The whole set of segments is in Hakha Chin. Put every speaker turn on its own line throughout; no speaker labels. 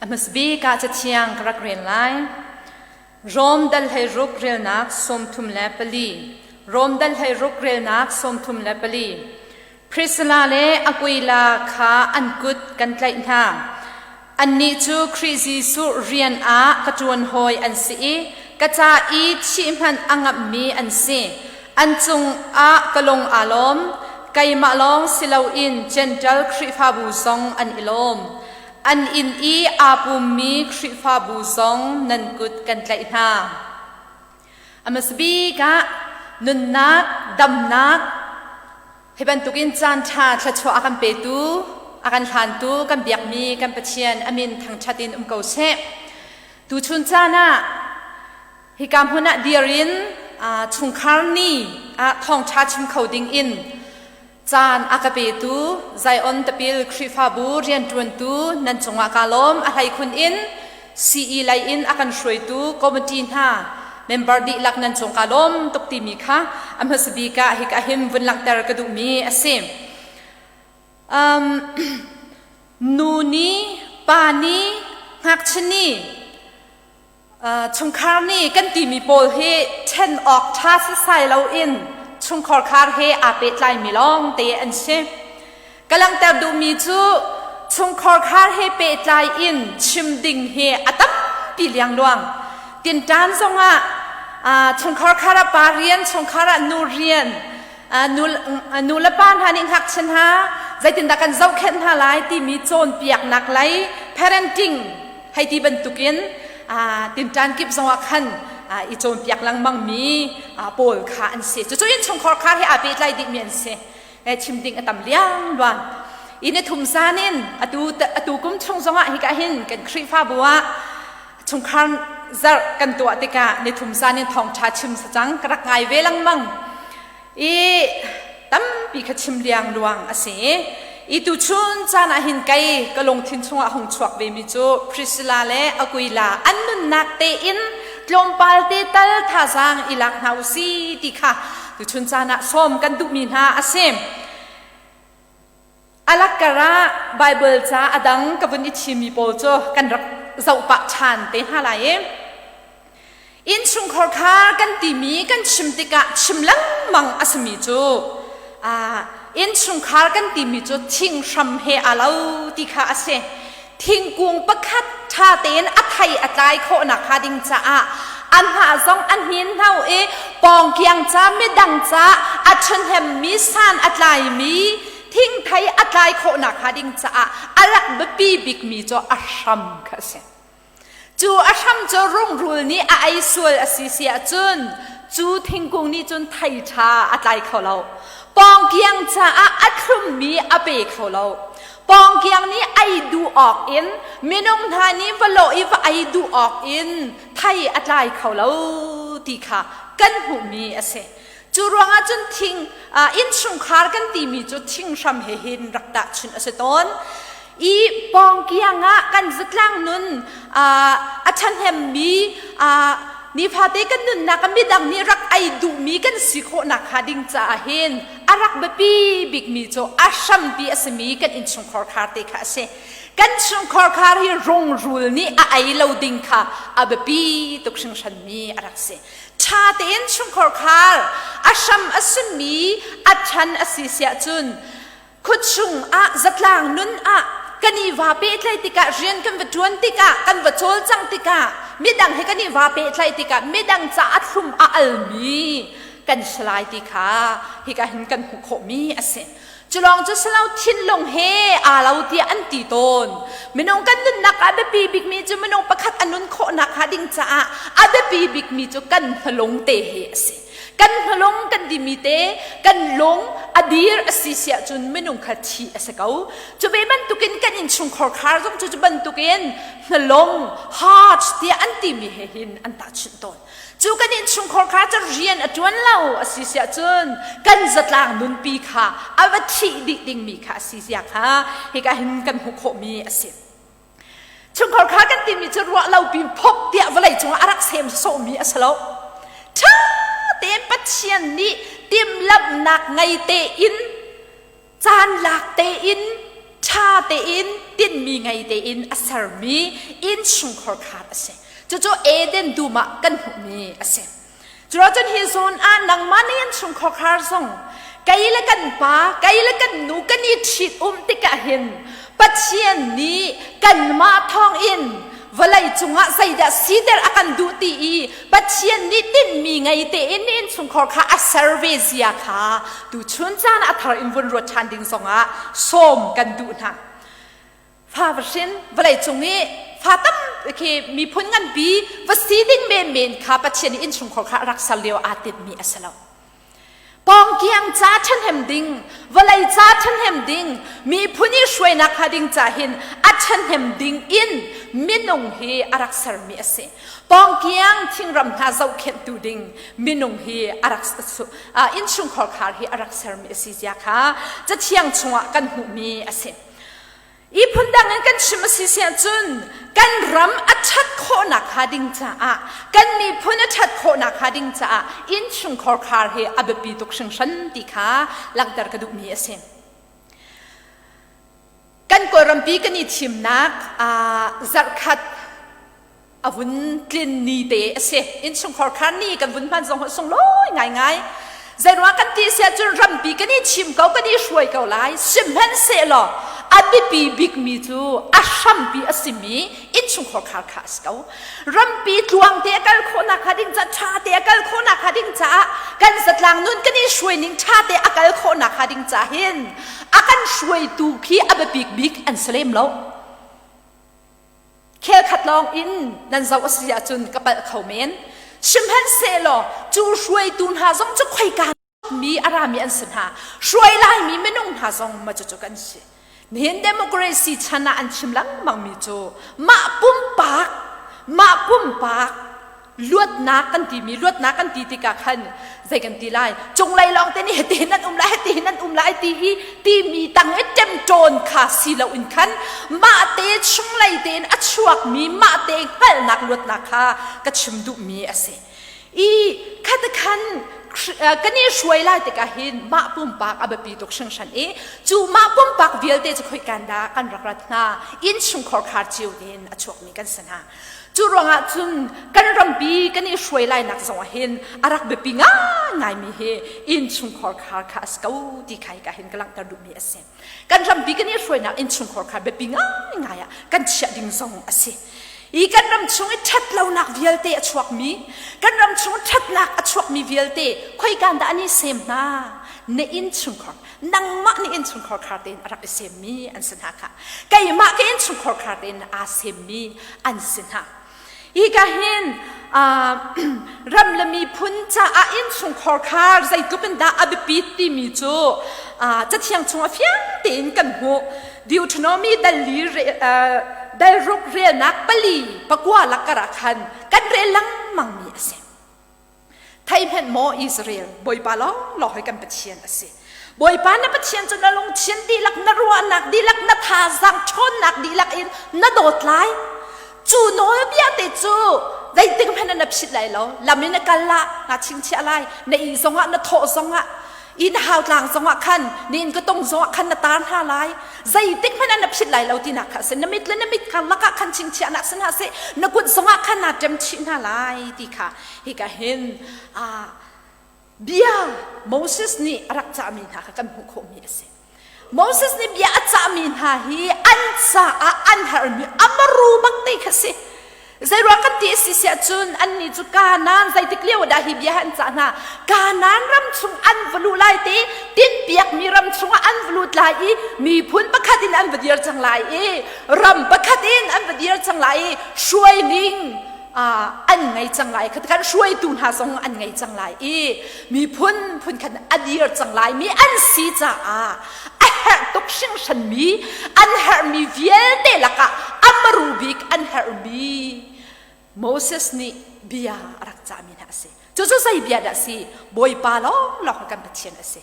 A hmasabik ah Cathiang ka rak rel lai. Rom dal 16 relnak 34. Rom dal 16 relnak 34. Priscilla le Aquila kha an kut kan tlaih hna. Annih cu Khrih Jesuh rian ah ka ṭuan hawi an si i ka ca i thih hmanh a ngamhmi an si. An cungah ka lung aa lawm. Keimah lawng si loin Jentail Khrihfabu zong an i lawm. An inn i aa pummi Khrihfabu zong nan kut kan tlaih hna. A hmasa bik ah nunnak, damnak, hi bantukin caanṭha thluachuah a kan petu, a kan hlantu, kan biakmi kan Pathian a min thangṭhat in um ko seh. Tuchun caan ah hika hmun ah dir in chungkhar ni ah thawngṭha chim kho ding in caan a ka petu Zion Tapil Khrihfabu rianṭuantu nan cungah kaa lawm. A hleikhun in CE lei in a kan hruaitu committee hna member dihlak nan cung kaa lawm tuk timi kha a hmasa bik ah hika hin vun langhter ka duhmi a si. Nu nih, pa nih, ngakchia nih, chungkhar nih kan timi pawl hi ṭhen awk ṭha sasai loin chungkhar khar he aa pehtlaimi lawng te an si. Ka langhter duhmi cu chungkhar khar he pehtlai in chim ding hi a tampi liangluang. Tinṭan zongah chungkhar khar ah pa rian, chungkhar ah nu rian, nu le pa hna nih ngakchia hna zeitindah kan zohkhenh hna lai timi cawnpiaknak lei parenting hei ti bantukin tinṭan kip zongah khan i cawnpiak lengmang mi pawl kha an si. Cucu innchungkhar khar he aa pehtlai dihmi an si. Chim ding a tam liangluang. Inn i thum san in atu atu kum chung zongah hika hin kan Khrihfabu ah chungkhar zarh kan tuah tikah ni thum san in thawngṭha chim sacang ka rak ngai ve lengmang. I tampi kha chim liangluang a si. I tuchun caan ah hin kei ka lungthin chungah hung chuak ve mi cu Priscilla le Aquila an nunnak tein tlawmpal te tal thazaang i lak hna u si ti kha tuchun caan ah sawm kan duhmi hna a si. Alakar ah Bible ca a dang ka vun i thimmi pawl cu kan rak zoh pah ṭhan te hna lai i Innchungkhar kha kan timi kan chim tikah chim lengmang a simi cu innchungkhar kan timi cu thinghram he aa lo ti kha a si. Thingkung pakhat ṭha tein a thei a tlai khawh nakhnga ding caah a hnah zong a hnin hno i pawngkiang ca midang ca a ṭhahnemmi san a tlaimi thingthei a tlai khawh nakhnga ding caah a rak biapi bikmi cu a hram kha a si. Cu a hram cu rungrul nih a ei sual a si si ahcun cu thingkung nih cun thei ṭha a tlai kho lo. Pawngkiang caah a thlummi a pe kho lo. Pawngkiang nih ei duh awk in minung hna nih va lawh i va ei duh awk in thei a tlai kho lo ti kha kan hmuhmi a si. Cu ruangah cun thing innchungkhar kan timi cu thinghram he hin rak tahchunh a si tawn. I pawngkiang ah kan zatlang nun a ṭhahnemmi nifate kan nunnak ah midang nih rak ei duhmi kan si khawhnak hnga ding caah hin a rak biapi bikmi cu a hrampi a simi kan innchungkhar khar te kha a si. Kan chungkhar khar hi rungrul nih a ei lo ding kha a biapi tuk hringhranmi a rak si. Ṭha tein chungkhar khar a hram a simi a ṭhan a si siah cun khuachung ah zatlang nun ah kan i va pehtlaih tikah rian kan va ṭuan tikah kan va cawlcangh tikah midang he kan i va pehtlaih tikah midang ca a thlum a almi kan si lai ti kha hika hin kan hmuh khawhmi a si. Culawng cu silo thinlung he aa lo tiah an ti tawn. Minung kan nunnak ah biapi bikmi cu minung pakhat a nun khawhnak hnga ding caah a biapi bikmi cu kan hnalung te hi a si. Kan hnalung kan timi te kan lung a dir a si siah cun minung kha thi a si ko. Cu ve bantukin kan innchungkhar khar zong cu cu bantukin hnalung heart tiah an timi he hin an tahchunh tawn. Cu kan innchungkhar kha cu rian a ṭuan lo a si siah cun kan zatlang nunpi kha a va thih dih dingmi kha a si zia kha hika hin kan hmuh khawhmi a si. Chungkhar kha kan timi cu ruah lo pin phok tiah vawlei cungah a rak sem sawhmi a si lo. Ṭha tein Pathian nih timhlamhnak ngei tein caan lak tein. Ṭha tein tinhmi ngei tein a sermi innchungkhar khar a si. Cucu Eden dum ah kan hmuhmi a si. Cuacun hi zawn ah nangmah na innchungkhar khar zong kei le kan pa, kei le kan nu kan i ṭhit um tikah hin Pathian nih kanmah thawngin vawlei cungah zeidah siter a kan duh ti i Pathian nih tinhmi ngei tein na innchungkhar kha a ser ve zia kha tuchun caan a thar in vun ruat ṭhan ding zongah sawm kan duh hna. Fa va hrin vawlei cung i fa tam khi miphun nganpi va si ding menmen kha Pathian nih innchungkhar kha a rak ser lio aa tinhmi a si lo. Pawngkiang ca ṭhahnem ding, vawlei ca ṭhahnem ding, miphun i hruainak hnga ding ca hin a ṭhahnem ding in minung hi a rak sermi a si. Pawngkiang thingram hna zohkhenhtu ding minung hi a rak innchungkhar khar hi a rak sermi a si zia kha Cathiang chungah kan hmuhmi a si. I phundang in kan chim a si si ahcun kan ram a ṭhat khawhnak hnga ding caah kan miphun a ṭhat khawhnak hnga ding caah innchungkhar khar hi a biapi tuk hringhran ti kha langhter ka duhmi a si. Kan Kawlrampi kan i thimnak zarhkhat a vun tlin ni te a si. Innchungkhar khan ni kan vun hman zong sunglawi ngaingai. Zeiruang kan ti si ahcun rampi kan i chim ko kan i hruai ko lai. Sihmanhsehlaw a biapi bikmi cu a hrampi a simi innchungkhar khar kha a si ko. Rampi tluang te a kal khawhnak hnga ding caah ṭha te a kal khawhnak hnga ding caah kan zatlang nun kan i hruai ning ṭha te a kal khawhnak hnga ding caah hin a kan hruaitu khi a biapik bik an si lem lo. Khel khat lawng in nan zoh a si ahcun ka palh kho men. Sihmanhsehlaw cu hruaitu hna zong cu khoika mi a rami an si hna. Hruai laimi minung hna zong ma cucu kan si. Nihin democracy chan ah an chim lengmang mi cu mah pumpak mah pumpak luatnak kan timi luatnak kan ti tikah khan zei kan ti lai cunglei lawng te nih hiti hin an um lai hiti hin an um lai ti i timi tang i ṭemṭawn kha si lo in khan mah te chunglei tein a chuakmi mah te hngalhnak luatnak kha ka chim duhmi a si i khat khan kan i hruai lai tikah hin mah pumpak a biapi tuk hringhran i cu mah pumpak vialte cu khoikan dah kan rak rat hna innchungkhar khar cio tein a chuakmi kan si hna Cu ruangah cun kan rampi kan i hruai lainak zongah hin a rak biapi ngaingaimi hi innchungkhar khar kha a si ko ti kha hika hin ka langhter duhmi a si. Kan rampi kan i hruainak innchungkhar khar biapi ngaingai ah kan chiah ding zong a si. I kan ram chung i ṭhatlonak vialte a chuakmi, kan ram chung ṭhatnak a chuakmi vialte khoikan dah an i sem hna? Na innchungkhar nangmah nih innchungkhar khar tein a rak i semmi an si hna kha keimah ka innchungkhar khar tein aa semmi an si hna hi ka hin ram le miphun caah innchungkhar khar zeitluk in dah a biapit timi cu cathiang chung a fiang tein kan hmuh Deuteronomy dal li dal ruk relnak pali pakua lakar ah khan kan rel lengmang mi a si Thei hmenh maw Israel, Bawipa lawnglawng hi kan Pathian a si. Bawipa na Pathian cu na lungthin dihlak, na ruahnak dihlak, na thazaang ṭhawnnak dihlak in na dawt lai. Cu nawlbia te cu zeitik hmanh na phit lai lo. Lam in na kal ah naa chingchiah lai, na ih zongah, na thawh zongah, inn hautlang zongah khan, na inn ka tung zongah khan na tar hna lai. Zeitik hmanh ah na phit lai lo tinak kha a si. Na mit le na mit karlak ah khan chingchiahnak si hna seh, na kut zongah khan naa ṭem chih hna lai ti kha hika hin bia Moses nih a rak cahmi hna kha kan hmuh khawhmi a si. Moses nih bia a cahmi hna hi an caah an herhmi amaru bak te kha si. Zeiruang kan ti a si siah cun annih cu Kanaan zeitik lio dah hi bia an cah hna Kanaan ram chung an va luh lai te tinhpiakmi ram chungah an va lut lai i miphun pakhat in an va dir cang lai i ram pakhat in an va dir cang lai i hruai ning an ngei cang lai kan hruaitu hna zong an ngei cang lai i miphun phun khan a dir cang lai mi an si caah a herh tuk hringhran mi an herhmi vialte lakah amaru bik an herhmi Moses nih bia a rak cahmi hna a si cucu zei bia dah si Bawipa lawng lawng kan Pathian a si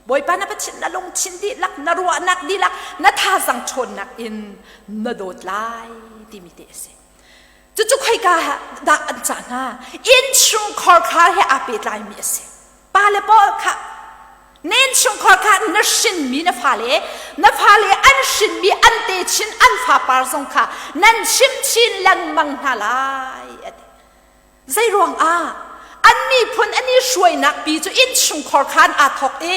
Bawipa na Pathian na lungthin dihlak na ruahnak dihlak na thazang ṭhawnnak in na dawt lai timi te a si Cucu khoika dah an cah hna? Innchungkhar khar he aa pehtlaimi a si. Pa le pawl kha. Na innchungkhar kha na hrinmi na fale, na fale an hrinmi an techin an fapar zong kha nan chim chin lengmang hna lai a ti. Zei ruangah? An miphun an i hruainak pi cu innchungkhar khan aa thawk i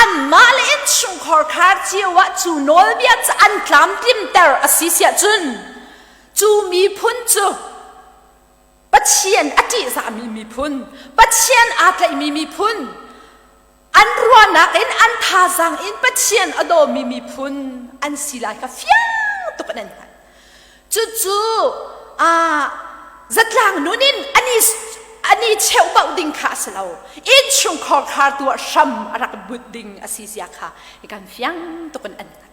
anmah le innchungkhar khar cio ah cu nawlbia cu an tlamtlimter a si siah cun cu miphun cu Pathian a ṭihzahmi miphun, Pathian aa tlaihmi miphun, an ruahnak in an thazaang in Pathian a dawmi miphun an si lai kha fiang tuk in an hngalh. Cucu zatlang nun in an i an i cheuhbauh ding kha a si lo. Innchungkhar khar tu ah hram a rak but ding a si zia kha kan fiang tuk in an hngalh.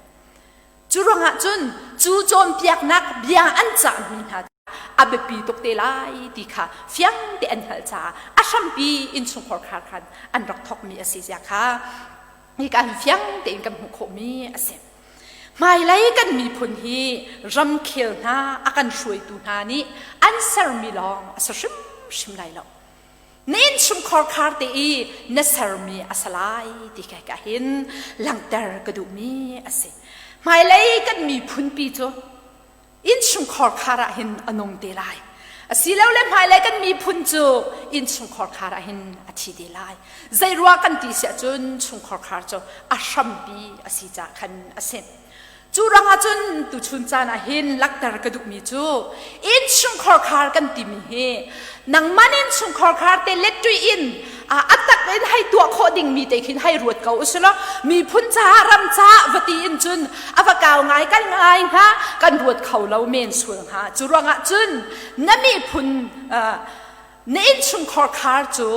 Cu ruangah cun cu cawnpiaknak bia an cahmi hna a biapi tuk te lai ti kha fiang te an hngalh caah a hrampi innchungkhar khar khan an rak thawkmi a si zia kha hika hin fiang tein kan hmuh khawhmi a si. Hmailei kan miphun hi ramkhel hna a kan hruaitu hna nih an sermi lawng a si hrimhrim lai lo. Na innchungkhar khar te i na sermi a si lai ti kai ka hin langhter ka duhmi a si. Hmailei kan miphunpi cu innchungkhar khar ah hin a nung te lai. Asilole hmailei kan miphun cu innchungkhar khar ah hin a thi te lai. Zei rua kan ti siah cun chungkhar khar cu a hrampi a si caah khan a si. Cu ruangah cun tuchun caan ah hin langhter ka duhmi cu innchungkhar khar kan timi hi nangmah innchungkhar khar te lettui in a tak in hei tuah khawh dingmi te khin hei ruat ko usulaw miphun caah ram caah va ti in cun a va kau ngai kan ngai hnga kan ruat kho lo men sual hnga. Cu ruangah cun na miphun na innchungkhar khar cu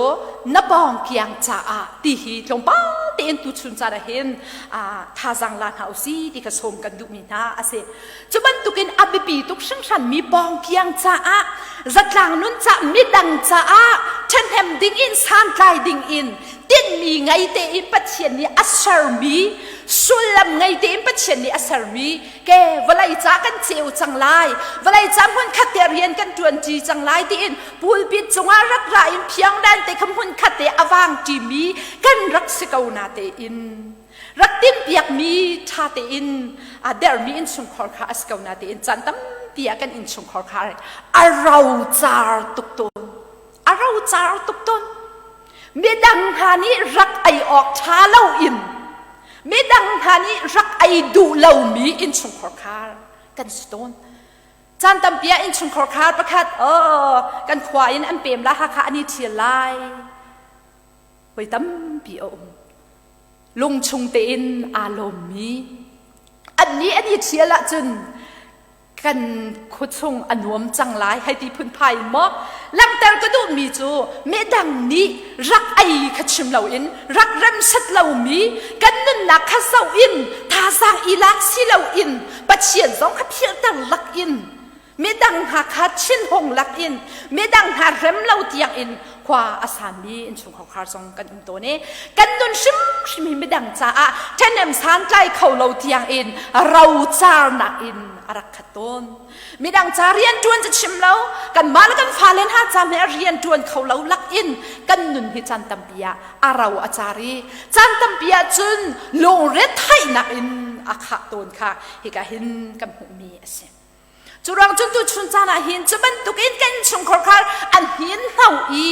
na pawngkiang caah ti hi tlawmpal tein tuchun caan ah hin thazaang la hna usih ti kha sawm kan duhmi hna a si. Cu bantukin a biapi tuk hringhran mi pawngkiang caah zatlang nun caah midang caah ṭhahnem ding in santlai ding in tinhmi ngei tein Pathian nih a sermi sullam ngei tein Pathian nih a sermi ke vawlei ca kan ceu cang lai vawlei ca hmun khat te rian kan ṭuan ṭi cang lai tiin pulpit cungah rak ra in phiangdan te kha hmun khat te a vang ṭimi kan rak si ko na tein rak timhpiakmi ṭha tein a dermi innchungkhar kha a si ko na tein caan tampi ah kan innchungkhar kha a rocar tuk tawn a rocar tuk tawn midang hna nih rak ei awk ṭha loin midang hna nih rak ei duh lomi innchungkhar khar kan si tawn. Caan tampi ah innchungkhar khar pakhat oh kan khua in an pem la Hakha an i ṭhial lai voi tampi a um. Lungchung tein aa lawmmi annih an i ṭhial ahcun kan khuachung a nuam cang lai hei ti phunphai in maw langhter ka duhmi cu midang nih rak ei kha chim loin rak remset lomi kan nunnak kha zoh in thazaang i lak si loin Pathian zong kha philhter lak in midang hna kha thinhung lak in midang hna rem lo tiang in khua a sanmi innchungkhar khar zong kan um tawn i kan nun hrimhrim hi midang caah ṭhahnem santlai kho lo tiang in rocarnak in a rak khat tawn. Midang ca rian ṭuan cu chim lo kanmah le kan fale hna ca hmeh rian ṭuan kho lo lak in kan nun hi caan tampi ah a ro a car i caan tampi ah cun lungre theihnak in a khah tawn kha hika hin kan hmuhmi a si. Cu ruang cun tuchun caan ah hin cu bantukin kan innchungkhar kha an hninhno i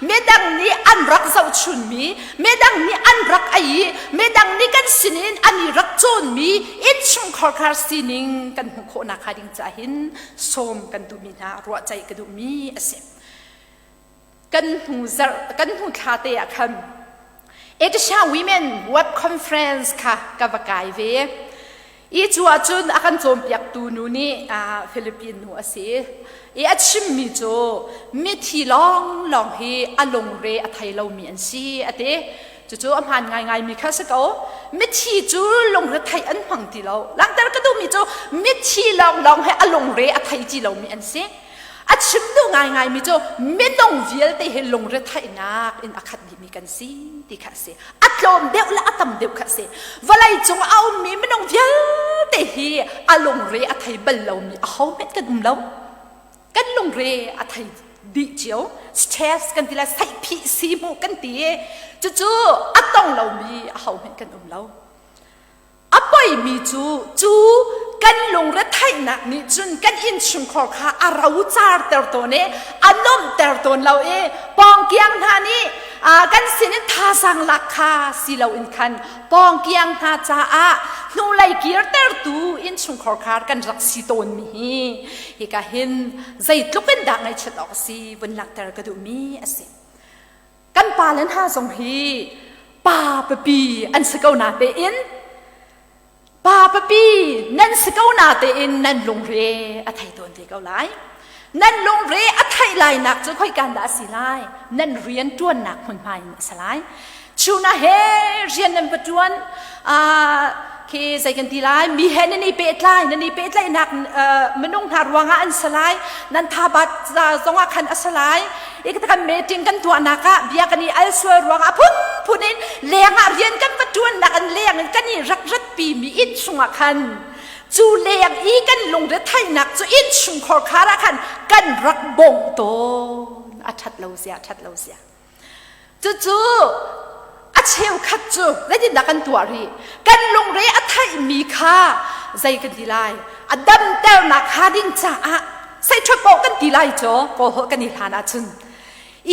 midang nih an rak zohchunmi, midang nih an rak ei i midang nih kan sinin an i rak cawnmi innchungkhar khar sining kan hmuh khawhnak hnga ding caah hin sawm kan duhmi hna ruahceih ka duhmi a si. Kan hnu zarh kan hnu thla te ah khan Asia Women Web Conference kha ka va kai ve. I cu ahcun a kan cawnpiaktu nu nih Philippine nu a si. I a chimmi cu mithi lawnglawng hi a lungre a thei lomi an si a ti. Cucu a hmaan ngaingaimi kha si ko. Mithi cu lungre theih an hmang ti lo. Langhter ka duhmi cu mithi lawnglawng hi a lungre a thei ti lomi an si. A chim duh ngaingaimi cu minung vialte hi lungretheihnak in a khat dihmi kan si ti kha a si. A tlawm deuh le a tam deuh kha a si. Vawlei cung a ummi minung vialte hi a lungre a thei bal lomi ahohmanh kan um lo. Kan lungre a thei. Dih cio stress kan ti lai saihphih si mu kan ti i cucu a tong lomi aho hmanh kan um lo. A poimi cu cu kan lungretheihnak nih cun kan innchungkhar kha a rocarter tawn i a nuamhter tawn lo i pawngkiang hna nih kan sinin thazaang lak kha si loin khan pawngkiang hna caah hnulei kirtertu innchungkhar kha kan rak si tawnmi hi hika hin zeitluk in dah ngaihchiat awk a si vun langhter ka duhmi a si. Kan pale hna zong hi pa papi an si ko na tein pa papi nan si ko na tein nan lungre a thei tawn te ko lai. Nan lungre a theih lai nak cu khoikan dah a si lai? Nan rian ṭuannak hmunhma in a si lai. Chuna he rian nan va ṭuan khi zei kan ti lai mi he nan i pehtlai nan i pehtlaihnak minung hna ruangah an si lai nan thabat zongah khan a si lai i kan meeting kan tuahnak ah bia kan i al sual ruangah phunphun in lengah rian kan va ṭuannak an leng in kan i rak ratpi mi inn chungah khan cu leng i kan lungretheihnak cu inn chungkhar khar ah khan kan rak bawmh tawn a ṭhat lo zia ṭhat lo zia Cucu a cheukhat cu zeitindah kan tuah rih? Kan lungre a theihmi kha zei kan ti lai? A damternak hnga ding caah seiṭhuat paoh kan ti lai caw kawlholh kan i hlan ahcun.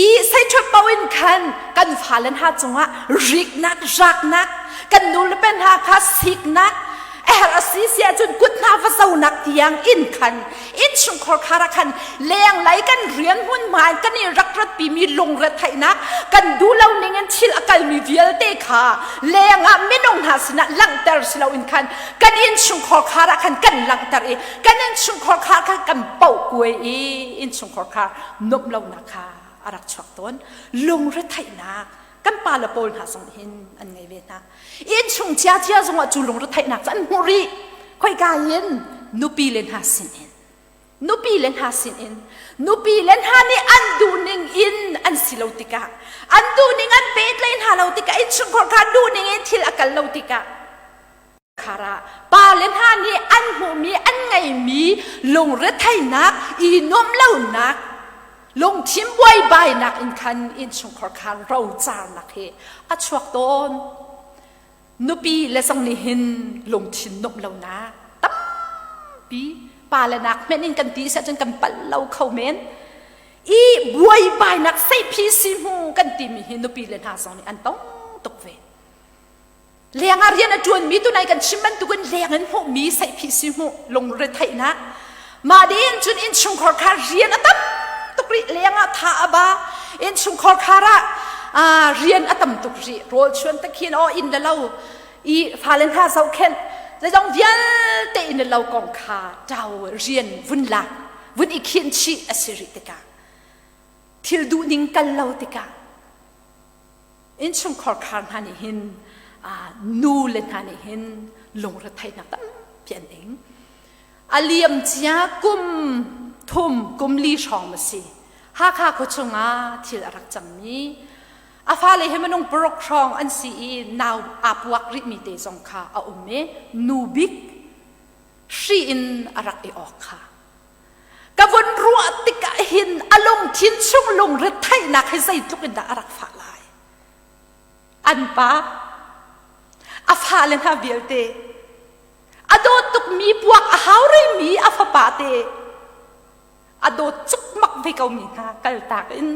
I seiṭhuat paoh in khan kan fale hna cungah riknak, raknak, kan nu le pa hna kha siknak, a herh a si si ahcun kut hna va zonak tiang in khan innchungkhar khar ah khan lenglei kan rian hmunhma in kan i rak ratpimi lungretheihnak kan duh lo ning in thil a kalmi vialte kha leng ah minung hna sinah langhter si loin khan kan innchungkhar khar ah khan kan langhter i kan innchungkhar khar kha kan poh kuai i innchungkhar khar nuamh lonak kha a rak chuak tawn lungretheihnak kan pa le pawl hna zong hin an ngei ve hna innchung chiachia zongah cu lungretheihnak cu an hmuh rih khoika in nupi le hna sin in nupi le hna sin in nupi le hna nih an duh ning in an si lo tikah an duh ning an pehtlaih hna lo tikah innchungkhar kha duh ning in thil a kal lo tikah khara pa le hna nih an hmuhmi an ngeimi lungretheihnak i nuamh lonak lungthin buaibainak in khan innchungkhar kha rocarnak hi a chuak tawn nupi le zong nih hin lungthin nuamh lonak tampi pa le nak hmenh in kan ti seh cun kan palh lo kho men i buaibainak seiphi si hmu kan timi hi nupi le hna zong nih an tong tuk ve Leng ah rian a ṭuanmi tunai kan chim bantukin leng in hmuhmi saihphih si hmuh lungretheihnak mah ding cun innchungkhar kha rian a tam tuk rih leng ah tha a ba innchungkhar khar ah rian a tam tuk rih rawl chuan takhin aw inn le lo i fale hna zohkhenh zeizong vialte inn le lo kong kha ṭau rian vun lak vun i khinh chih a si rih tikah thil duhning kal lo tikah Innchungkhar khar hna nih hin nu le hna nih hin lungretheihnak tampi an ing. A liam cia kum thum kum li hrawng a si. Hakha khua chungah thil a rak cangmi a fale hi minung paruk hrawng an si i nau aa puak rihmi te zong kha a um i nu bik hri in a rak i awk kha Ka vun ruah tikah hin a lungthin chung lungretheihnak hi zeitluk in dah a rak fah lai. An pa, a fale hna vialte, a dawt tukmi puak a hau rihmi a fapa te, a dawt cukmak ve komi hna kaltak in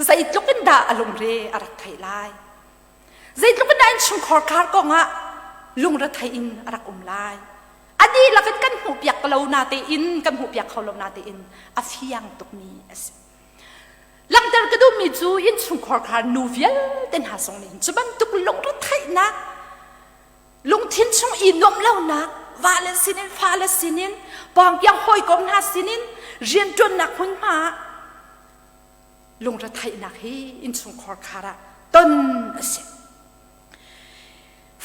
zeitluk in dah a lungre a rak theih lai. Zeitluk in dah innchungkhar kar kongah lungrethei in a rak um lai. A dihlak in kan hmuhpiak lo natein kan hmuhpiak kho lo natein a fiang tukmi a si. Langhter ka duhmi cu innchungkhar kha nu vialte hna zong nih cu bantuk lungretheihnak lungthin chung i nuamh lonak vale sinin fale sinin pawngkiang hawikom hna sinin rianṭuannak hmunhma ah lungretheihnak hi innchungkhar khar ah ton a si.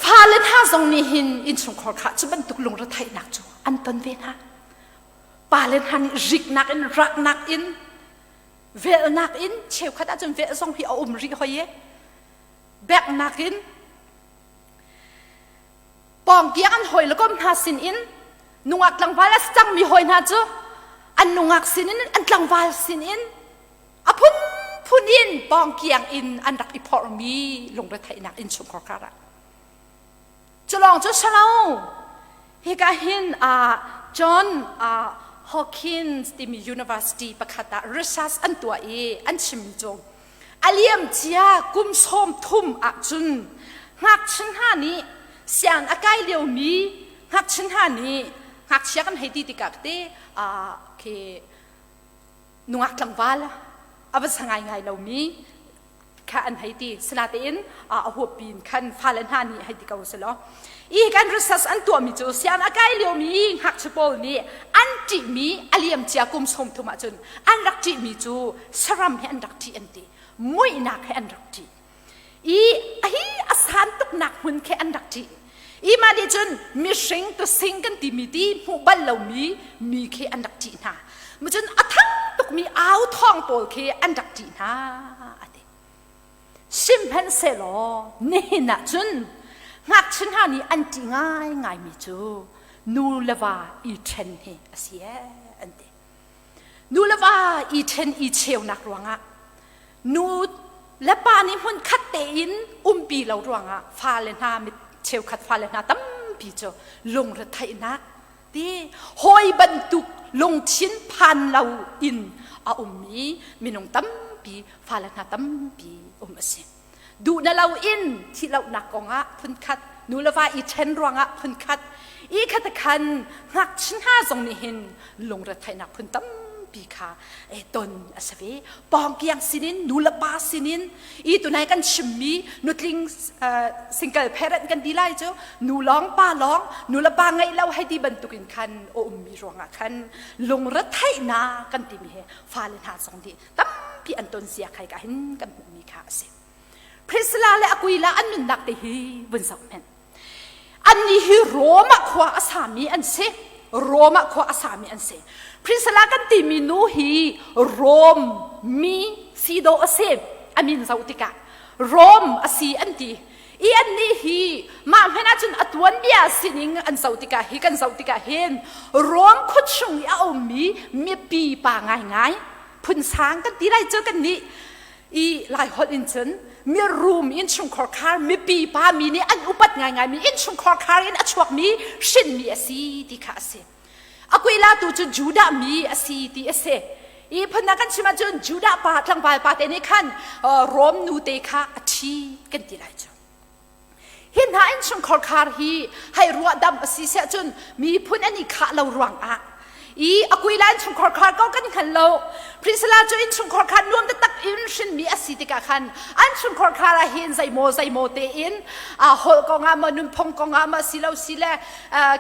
Fale hna zong nih hin innchungkhar kha cu bantuk lungretheihnak cu an ton ve hna. Pale hna nih riknak in raknak in velhnak in cheukhat ahcun velh zong hi a um rih hoi e. Beknak in pawngkiang an hawi le kom hna sin in nungak tlangval a si cangmi hawi hna cu. An nungak sinin an tlangval sinin a phunphun in pawngkiang in an rak i phorhmi lungretheihnak innchungkhar kar ah. Culawng cu si lo. Hika hin uh, John uh, Hawkins timi university pakhat ah research an tuah i an chimmi cu a liam cia kum sawm thum ahcun ngakchia hna nih siang a kai liomi ngakchia hna nih ngakchia kan hei ti tikah te uh, khi nungak tlangval a va sa ngaingai lomi kha an hei ti. Sinatein a huappi in khan fale hna nih hei ti ko selaw. I kan research an tuahmi cu sian a kai liomi ngakchia pawl nih an ṭihmi a liam cia kum 30 ahcun an rak ṭihmi cu saram hi an rak ṭih an ti. Muihnak hi an rak ṭih. I hi a san tuknak hmun khi an rak ṭih. I mah nih cun mihring tusing kan timi ti hmuh bal lomi mi khi an rak ṭih hna. Cun a thang tukmi au thawng pawl khi an rak ṭih hna a ti. Sihmanhsehlaw nihin ah cun ngakchia hna nih an ṭih ngaingaimi cu nu le va i ṭhen hi a si ee an ti. Nu le va i ṭhen i cheunak ruangah nu le pa nih hmunkhat tein umpi lo ruangah fale hna cheukhat fale hna tampi cu lungretheihnak ti hawi bantuk lungthin phan lo in a ummi minung tampi fale hna tampi um a si. Duh na lo in thihlohnak kongah phunkhat, nu le va i ṭhen ruangah phunkhat, i khat khan ngakchia hna zong nih hin lungretheihnak phun tampi kha ton a si ve. Pawngkiang sinin, nu le pa sinin, i tunai kan chimmi nutling single parent kan ti lai cu nu lawng pa lawng, nu le pa ngeih lo hei ti bantukin khan a ummi ruangah khan lungretheihnak kan timi he fale hna zong nih tampi an ton zia khai ka hin kan hmuhmi kha a si. Priscilla le Aquila an nunnak te hi vun zoh hmenh. Annih hi Rome ah khua a sami an si. Rome ah khua a sami an si. Priscilla kan timi nu hi Rome mi si dawh a si. A min zoh tikah Rome a si an ti. I annih hi mah hmanh ahcun a tuanbia sining an zoh tikah hi kan zoh tikah hin Rome khuachung i a ummi mipi pa ngaingai phunsang kan ti lai cu kan nih i lai holh in cun mirum innchungkhar khar mipi pa mi nih an upat ngaingai mi innchungkhar khar in a chuakmi hrinmi a si ti kha a si. Aquila tu cu Judah mi a si ti a si. I phunnak kan chim ahcun Judah pa tlangval pa te nih khan Rom nu te kha a ṭhi kan ti lai cu. Hi hna innchungkhar khar hi hei ruahdam a si siah cun miphun an i khah lo ruangah i Aquila innchungkhar khar ko kan hngal lo. Priscilla cu innchungkhar khar nuam taktak in hrinmi a si tikah khan an chungkhar khar ah hin zeimaw zeimaw tein holh kongah maw nunphung kongah maw si lo si le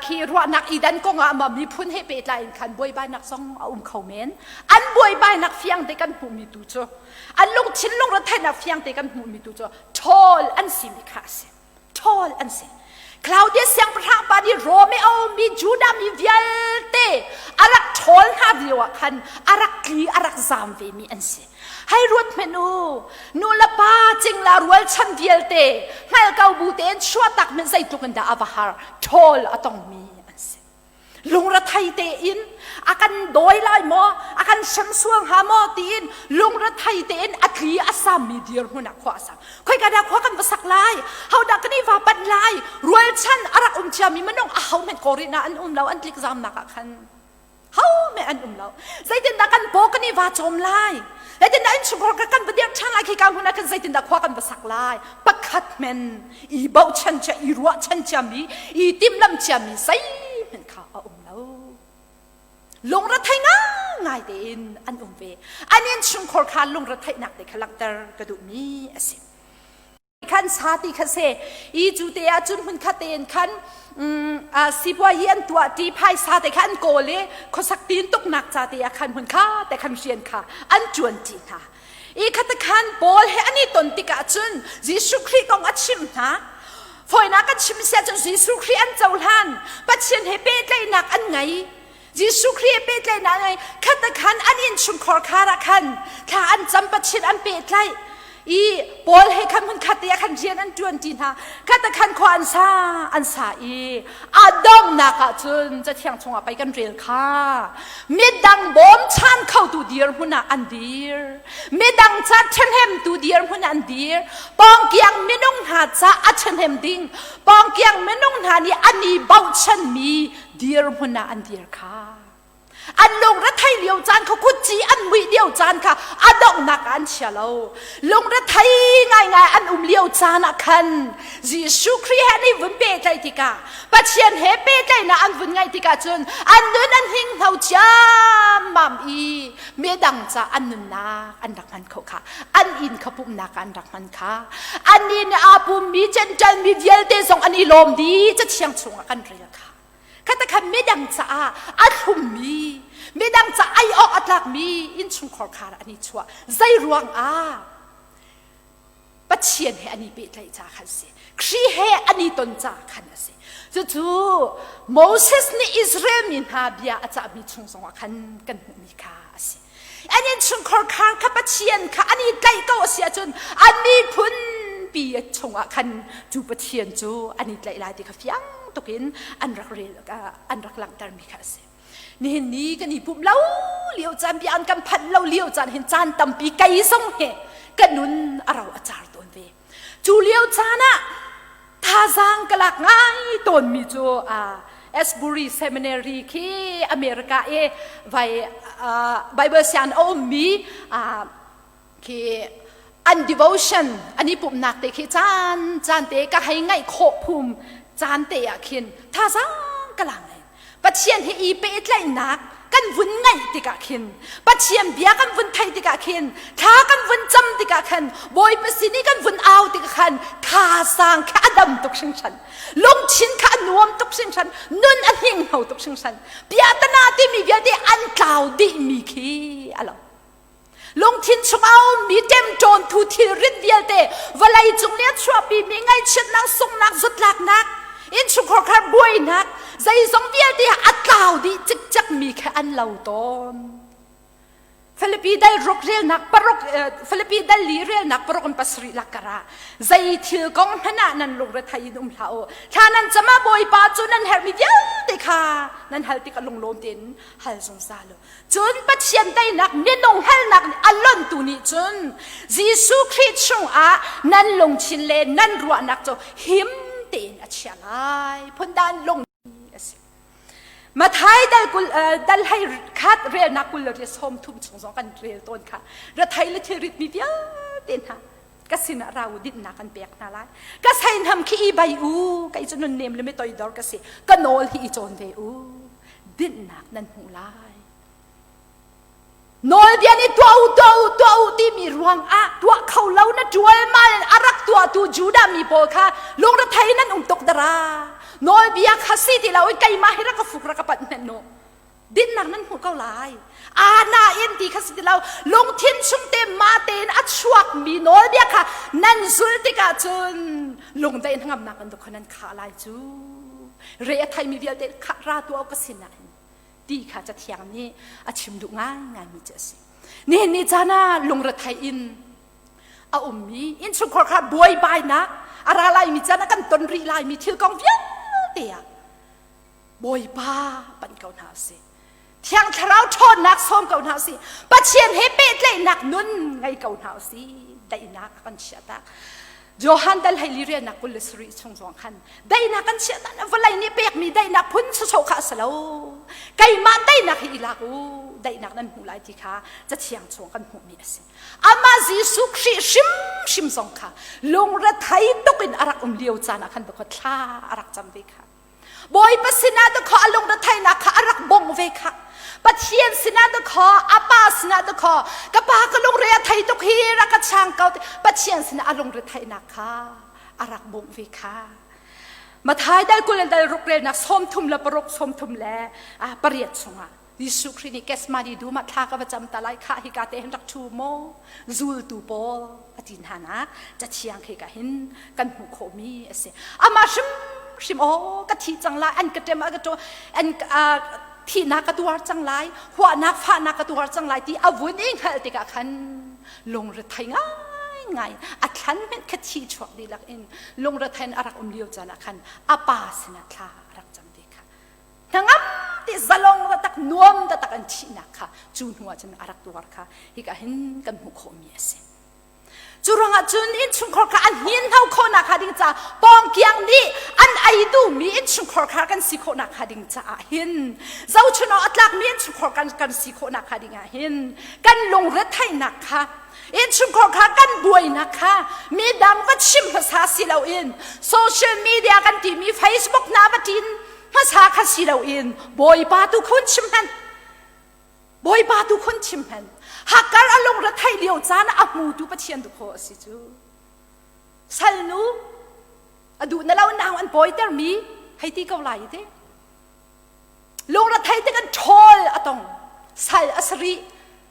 khi ruahnak i dan kongah maw miphun he pehtlai in khan buaibainak zong a um kho men. An buaibainak fiang te kan hmuhmi tu cu an lungthin lungretheihnak fiang te kan hmuhmi tu cu ṭhawl an simi kha a si. Ṭhawl an si. Claudius siangpahrang pa nih Rome i a ummi Judah mi vialte a rak ṭhawl hna lio ah khan a rak tli a rak zaam vemi an si. Hei ruat hmenh u, nu le pa cingla rualchan vialte hngal ko bu tein chuahtak hmenh zeitluk in dah a va har, ṭhawl a tongmi an si. Lungrethei tein a kan dawi lai maw, a kan hrem sual hnga maw tiin lungrethei tein a tli a sammi dirhmun ah khua a sang. Khoika dah khua kan va sak lai? Hodah kan i va panh lai? Rualchan a rak um ciami minung a ho hmenh kawrin ah an um lo, an tlik zamnak ah khan. Ho hme an um lo. Zeitindah kan paw kan i va cawm lai? Zeitindah innchungkhar kan va dirh ṭhan lai? Khika hmun ah khan zeitindah khua kan va sak lai? Pakhat men i bochan cia, i ruahchan ciami, i timhlamh ciami zeihmanh kha a um lo. Lungrethei ngai tein an um ve. An innchungkhar kha lungretheihnak te kha langhter ka duhmi a si. Khan sa ti kha se i cu te ah cun hmunkhat tein khan sipuayi an tuah ti phaisa te kha an kawl i khuasak tin tuknak ca te ah khan hmun kha te khan rian kha an ṭuan ṭi hna. I khat khan Paul he an i ton tikah cun Jesuh Khrih kong a chimh hna. Fawinak kan chim siah cun Jesuh Khrih an cohlan, Pathian he pehtlaihnak an ngei. Jesuh Khrih he pehtlaihnak an ngei. Khat khan an innchungkhar khar ah khan thla an cam, Pathian an pehtlaih. I Paul he khan hmun khat te ah khan rian an ṭuan ṭi hna. Khat ah khan khua an sa an sa i a donghnak ah cun Cathiang chungah pei kan rel kha. Midang bawmchan khotu dirhmun ah an dir. Midang ca ṭhahnemtu dirhmun ah an dir. Pawngkiang minung hna ca a ṭhahnem ding. Pawngkiang minung hna nih an i bochanmi dirhmun ah an dir kha. An lungrethei lio caan kha kutci an muih lio caan kha a donghnak ah an chia lo. Lungrethei ngaingai an um lio caan ah khan Jesuh Khrih he an i vun pehtlaih tikah Pathian he pehtlaihnak an vun ngeih tikah cun an nun an hninghno ciammam i midang ca an nunnak an rak hman kho kha an inn kha pumhnak ah an rak hman kha annih nih aa pummi Jentail mi vialte zong an i lawm dih Cathiang chungah kan rel kha. Khata khan midang caah a thlummi, midang ca ai awk a tlakmi innchungkhar khar an i chuah. Zei ruang ah? Pathian he an i pehtlaih ca khan si. Khrih he an i ton ca khan a si. Cucu Moses nih Israel mi hna bia a cahmi chung zongah khan kan hmuhmi kha a si. An innchungkhar khar kha Pathian kha an i tlaih ko a si ahcun an miphun pi chungah khan cu Pathian cu an i tlaih lai ti kha fiang tukin an rak rel an rak langhtermi kha a si. Nihin ni kan i pumh lo lio caan bia an kan phanh lo lio caan hin caan tampi kei zong he ka nun a ro a car tawn ve. Cu lio caan ah thazaang ka lak ngai tawnmi cu Asbury Seminary khi America i vai Bible sian a ummi khi an devotion an i pumhnak te khi caan caan te ka hei ngaih khawh phum caan te ah khin thazaang ka la ngai Pathian he i pehtlaihnak kan vun ngaih tikah khin Pathian bia kan vun theih tikah khin thla kan vun cam tikah khan Bawipa sin i kan vun au tikah khan thazaang kha a dam tuk hringhran lungthin kha a nuam tuk hringhran nun a hninghno tuk hringhran piahtana timi vialte an tlau dihmi khi a lo Lungthin chungah a ummi ṭemṭawn thu thilrit vialte vawlei cung nih a chuahpimi ngaihchiatnak, sunghnak, zutlaknak, innchungkhar khar buainak, zeizong vialte a tlau dih cikcekmi kha an lo tawn. Filipi dal ruk relnak paruk Filipi dal li relnak paruk in pasarih lakar ah zei thil kong hmanh ah nan lungrethei in um hlah u thla nan cam ah Bawipa cu nan herhmi vialte kha nan hal tikah lunglawm tein hal zungzal u Cun Pathian teinak minung halnak nih a lontu nih cun Jesuh Khrih chungah nan lungthin le nan ruahnak cu him tein a chia lai. Phundan lung a si. Mathai dal kul dal hei khat relnak kul le riat sawm thum chung zong kan rel tawn kha. Rathai le thilrit mi vialte hna ka sinah ra u dinhnak kan pek hna lai. Ka seinham khi i bai u kei cu nunnem le mi toidor ka si. Ka nawl hi i cawn ve u. Dinhnak nan hmuh lai. Nawlbia nih tuah u, tuah u, tuah u timi ruang ah tuah kho lo na ṭualmal in a rak tuahtu Judah mi pawl kha lungrethei nan um tuk dara. Nawlbia kha si ti lo in keimah hi rak ka fuk rak ka panh hmenh nu. Dinnak nan hmuh ko lai. Ana in ti kha si ti lo. Lungthin chung te ma tein a chuakmi nawlbia kha nan zul tikah cun lungdaih hnangamnak nan kha nan khah lai cu. Re a theimi vialte kha ra tuah ka sinah hin ti kha Cathiang nih a chim duh ngaingaimi cu a si. Nihin ni caan ah lungrethei in a ummi innchungkhar kha buaibainak a ra laimi caan ah kan ton rih laimi thil kong vialte ah Bawipa panh ko hna usih. Thiang Thlarau ṭhawnnak sawm ko hna usih. Pathian he pehtlaihnak nun ngei ko hna usih. Daihnak a kan chiahtak. Johan dal hei li riannak 27 chung zong khan daihnak kan chiah dan vawlei nih pekmi daihnak phun sawsawh kha a si lo. Keimah daihnak hi i lak u. Daihnak nan hmuh lai ti kha Cathiang chung kan hmuhmi a si. Amah Jesuh Khrih hrimhrim zong kha lungrethei tuk in a rak um lio caan ah khan thla a rak cam ve kha. Bawipa sinah dakaw a lungretheihnak kha a rak bongh ve kha. Pathian sinah dakaw, a pa sinah dakaw, ka pa ka lungre a thei tuk hi rak ka chang ko Pathian sinah a lungretheihnak kha a rak bongh ve kha. Mathai dal 20 dal ruk relnak 33 le paruk 33 le pariat chungah Jesuh Khrih nih Gethsemane dum ah thla ka va cam ta lai khah hika te hin rak ṭhu maw zultu pawl a ti hna nak cathiang khi ka hin kan hmuh khawhmi a si amah hrimhrim aw ka thi cang lai an ka ṭem a ka ṭo an thihnak ka tuar cang lai huahnak fahnak ka tuar cang lai ti a vun i hngalh tikah khan lungrethei ngai. ngai a thlan hmenh kha thi chuak dihlak in lungrethen a rak um lio caan ah khan a pa sinah thla a rak cam ve kha. Hnangam ti zalong tak nuam taktak an thihnak kha cu hnu ah cun a rak tuar kha hika hin kan hmuh khawhmi a si. Cu ruangah cun innchungkhar kha an hninhno khawhnak hnga ding caah pawngkiang nih an ei duhmi innchungkhar kha kan si khawhnak hnga ding caah hin zohchun awk a tlakmi innchungkhar kan, kan si khawhnak hnga ding ah hin kan lungretheihnak kha innchungkhar kha kan buainak kha midang va chim hmasa si loin social media kan timi Facebook hna va ṭin hmasa kha si loin Bawipa tu khun chim hmanh Bawipa tu khun chim hen. Hakar a lung ra thei lio caan a hmutu Pathian tu khaw a si cu. Salnu a duh na lo nau an pawiter mi hei ti ko lai te. Lung ra thei te kan ṭhawl a tong. Sal a sari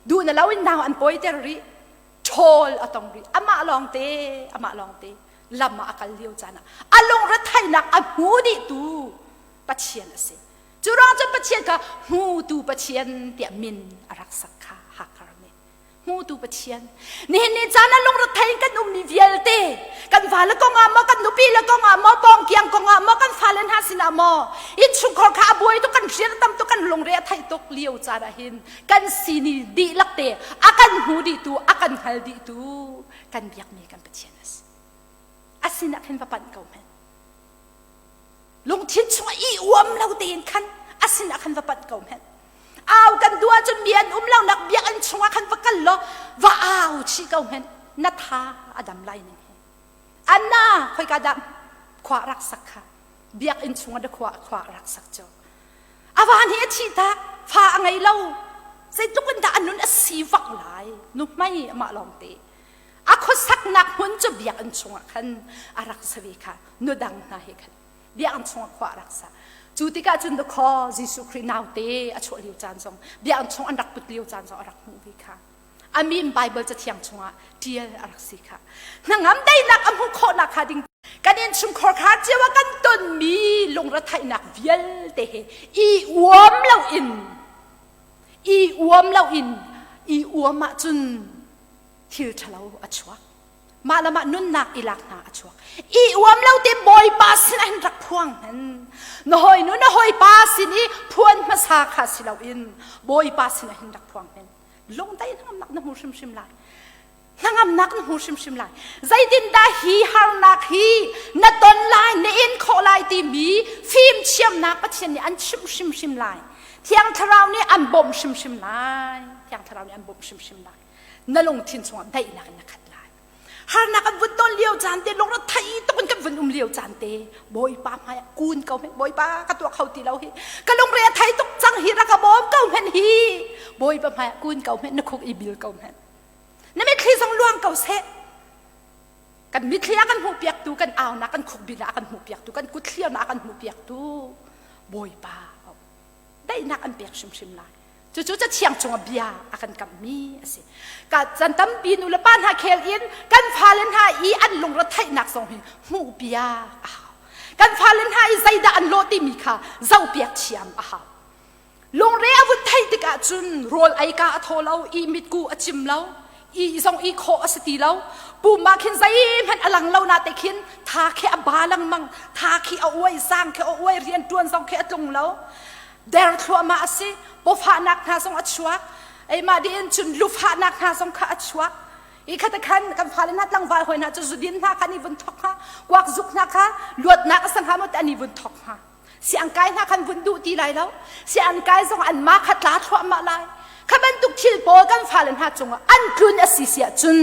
duh na lo in nau an pawiter rih. Ṭhawl a tong rih. Amah lawng te, amah lawng te lam ah a kal lio caan ah a lung ra theinak a hmu dih tu Pathian a si. Cu ruang cun Pathian kha hmutu Pathian tiah min a rak sak kha Hagar nih. Hmutu Pathian. Nihin ni caan ah lungrethei in kan ummi vialte kan vale kong ah maw kan nupi le kong ah maw pawngkiang kong ah maw kan fale hna sinah maw innchungkhar kha a buai tuk kan rian a tam tuk kan lungre a theih tuk lio caan ah hin kan sini dihlak te a kan hmu dihtu a kan hngal dihtu kan biakmi kan Pathian a si. A sinah khin va panh ko hmanh. Lungthin chungah i uam lo tein khan a sinah khan va panh ko hmanh. Au kan duh ahcun mi an um lonak biakinn chungah khan va kal law va au chih ko hmanh. Na tha a dam lai ning hi. Anna khoika dah khua rak sak kha biakinn chungah da khua khua rak sak cu. A van hi a thih tak fa a ngei lo. Zeitluk in dah a nun a si vak lai. Nu hmai amah lawng te. A khuasaknak hmun cu biakinn chungah khan a rak sa ve kha nu dang hna he khan biakinn chungah khua a rak sa. Cu tikah cun dakaw Jesuh Khrih naute a chuah lio caan zong biakinn chung an rak put lio caan zong a rak hmuh ve kha. A min Bible cathiang chungah ṭial a rak si kha. Hnangam daihnak a hmuh khawhnak kha ding kan innchungkhar kha cio ah kan tonmi lungretheihnak vialte he i uam loin i uam loin i uam ahcun thil ṭhalo a chuak mah le mah nunnak i lak hna a chuak i uam lo te bawipa sin ah hin rak phuang hen na hawi nu na hawipa sin i phuan hmasa kha si loin bawipa sin ah hin rak phuang hen lungdai hnangamnak na hmu hrimhrim lai hnangamnak na hmu hrimhrim lai zeitindah hi harnak hi na ton lai na in khawh lai timi fimthiamnak Pathian nih an chimh hrimhrim lai Thiang Thlarau nih an bawmh hrimhrim lai Thiang Thlarau nih an bawmh hrimhrim lai na lungthin chungah daihnak in na khat lai harnak an vun ton lio caan te lungre thei tuk in kan vun um lio caan te bawipa hmai ah kun ko hen bawipa ka tuah kho ti lo hi ka lungre a thei tuk cang hi rak ka bawm ko hen hi bawipa hmai ah kun ko hen na khuk i bil ko hen na mitthli zong luang ko seh kan mitthli a kan hmuh piaktu kan aunak kan khukbil ah a kan hmuh piaktu kan kut thliarnak a kan hmuh piaktu bawipa daihnak an pek hrimhrim lai Cucu Cathiang cungah bia a kan kamhmi a si. Ka chan tampi nu le pa hna khel in kan fale hna i an lungretheihnak zong hi hmuhpiak a hau. Kan fale hna i zeidah an lawh timi kha zohpiak thiam a hau. Lungre a vun theih tikah cun rawl ei ka a thaw lo, i mitku a cim lo, i zong i khawh a si ti lo. Pum ah khin zeihmanh a lang lo na te khin tha khi a ba lengmang, tha khi a uai, sang khi a uai, rian ṭuan zong khi a tlung lo. Der thluahmah a si pawfahnak hna zong a chuak eimah dih in cun lufahnak hna zong kha a chuak i khat khan kan fale hna tlangval hoi hna cu zudin hna kha an i vun thok hnga kuak zuk hna kha luatnak a si hnga maw an i vun thok hnga siangkai hna khan vun duh ti lai lo siangkai zong an ma kha tla thluahmah lai kha bantuk thil pawl kan fale hna cungah an tlun a si siah cun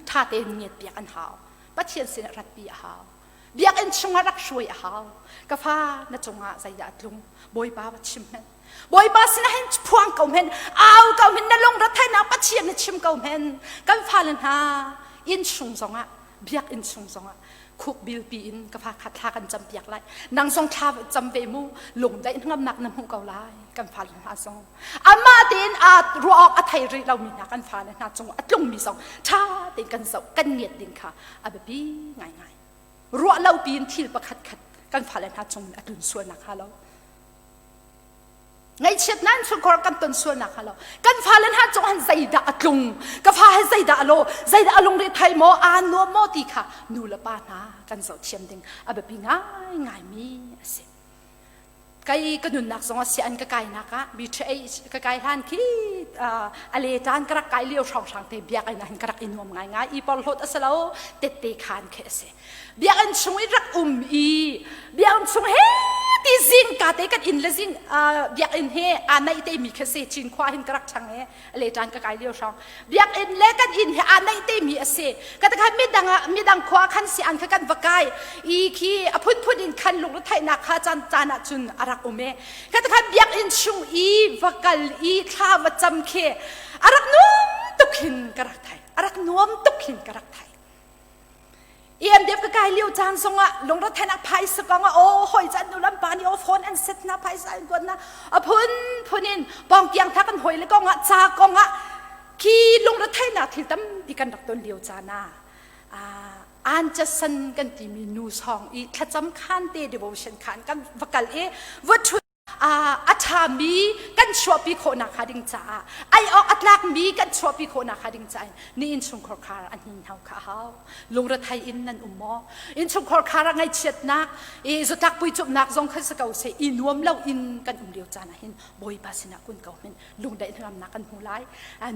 ṭha tein ngiat piak an hau Pathian sinah ratpi a hau Biakinn chungah rak hruai a hau. Ka fa na cungah zeidah a tlung? Bawipa va chim hmenh. Bawipa sinah hin phuang ko hmenh. Au ko hmenh. Na lung retheihnak Pathian na chim ko hmenh. Kan fale hna inn chung zongah biakinn chung zongah khuk bilpi in ka fa kha thla kan cam piak lai. Nang zong thla cam ve mu. Lungdaih hnangamnak na hmuh ko lai. Kan fale hna zong. Amah tein aa ruah awk a thei rih lomi hna kan fale hna cungah a tlungmi zong ṭha tein kan zoh kan ngiat ding kha a biapi ngaingai. Ruah lo piin thil pakhat khat kan fale hna cung a tlun sual nakhnga lo. Ngaihchiatnak in chungkhar kan ton sualnak hnga lo. Kan fale hna cung han zeidah a tlung? Ka fa he zeidah a lo? Zeidah a lungre thai maw? Aa nuam maw ti kha nu le pa hna kan zohthiam ding a biapi ngaingaimi a si. Kai ka nunnak zong a si an ka kainak ah BTH ka kai hlan khi a le tan ka rak kai lio hrawnghrang te biakinn ah hin ka rak i nuam ngaingai i porhlawt a si lo tette khan khi a si. Biakinn chung i rak um i biakinn chung he ti zing ka te kan inn le zing biakinn he aa naih te mi khi si Cinkhua hin ka rak ṭhang i le ṭan ka kai lio hrawng biakinn le kan inn he aa naih te mi a si ka te khan midang ah midang khua khan si an kha kan va kai i khi a phunphun in khan lungretheihnak kha caan caan ah cun a rak um e ka te khan biakinn chung i va kal i thla va cam khi a rak nuam tuk hin ka rak thai a rak nuam tuk hin ka rak thai EMDF ka kai lio caan zongah lungretheihnak phaisa kong ah aw hoi caan nu lam pa nih aw phone an set na phaisa an kuat na a phun phun in pawngkiang tha kan hoi le kong ah ca kong ah khi lungretheihnak thil tampi kan rak ton lio caan ah an chasan kan timi nu song i thlacam khan te devotion khan kan va kal i va a ṭhami kan chuahpi khawhnak hnga ding caah ai awk a tlakmi kan chuahpi khawhnak hnga ding caah ni innchungkhar khar a hninhno kha a hau lungrethei in nan um maw innchungkhar khar ah ngaihchiatnak i zatlak puicumnak zong kha si ko seh i nuam lo in kan um lio caan ah hin Bawipa sinah kun ko hmin lungdaih hnangamnak kan hmu lai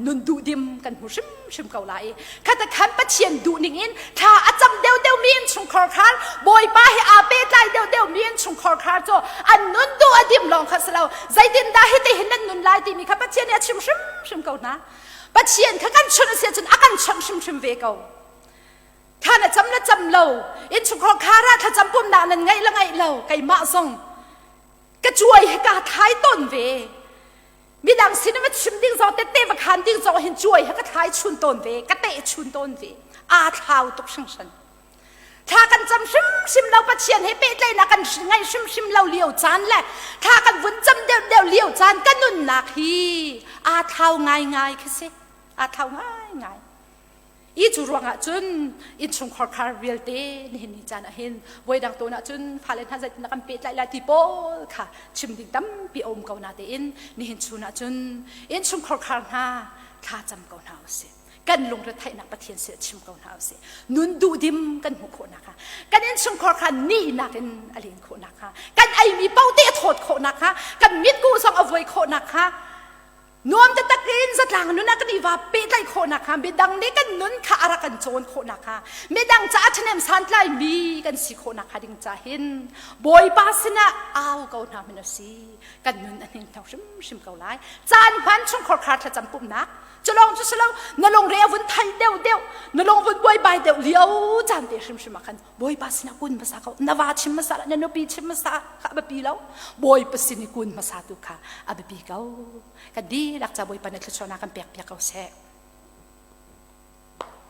nun duhdim kan hmu hrimhrim ko lai khata khan Pathian duh ning in thla a cam deuh deuh mi in chungkhar khar Bawipa he aa pehtlai deuh deuh mi in chungkhar khar cu an nun duh a dim lawng kha si lo zeitin dah hiti hin nan nun lai timi kha Pathian nih a chim hrimhrim ko hna Pathian kha kan chun a si ahcun a kan chawnh hrimhrim ve ko thla na cam na cam lo innchungkhar khar ah thlacam pumnak nan ngaih la ngaih lo keimah zong ka cuai he ka thlai tawn ve midang sin va chim ding zong tette va khan ding zong hin cuai he ka thlai chun tawn ve ka teh chun tawn ve aa thlau tuk hringhran thla kan cam hrimhrim lo Pathian he pehtlaihnak kan ngai hrimhrim lo lio caan le thla kan vun cam deuh deuh lio caan ka nunnak hi aa thlau ngaingai khi si aa thlau ngaingai I cu ruangah cun innchungkhar khar vialte nihin ni caan ah hin voidang tawn ah cun fale hna zeitin kan pehtlaih lai ti pawl kha chim ding tampi a um ko na tein nihin chun ah cun innchungkhar khar hna thla cam ko hna usih kan lungretheihnak Pathian sin chim ko hna usih nun duhdim kan hmuh khawhnak kha kan innchungkhar kha nihnak in a len khawhnak kha kan eimi paoh te a thawt khawhnak kha kan mitkuh zong a vuai khawhnak kha Nuam taktak in zatlang nun ah kan i va pehtlaih khawhnak kha midang nih kan nun kha a rak kan cawn khawhnak kha midang caah ṭhahnem santlai mi kan si khawhnak kha ding ca hin Bawipa sinah au ko hna hmanh a si kan nun a hninghno hrimhrim ko lai caan hman chungkhar khar thlacam pumhnak culong cu silo na lungre a vun thai deuh deuh na lung vun buaibai deuh lio caan te hrimhrim ah khan Bawipa sinah kun hmasa ko na va chim hmasa na nupi chim hmasa kha a biapi lo Bawipa sin i kun hmasa tu kha a biapi ko kan dihlak ca Bawipa na thluachuahnak kan pek piak ko seh.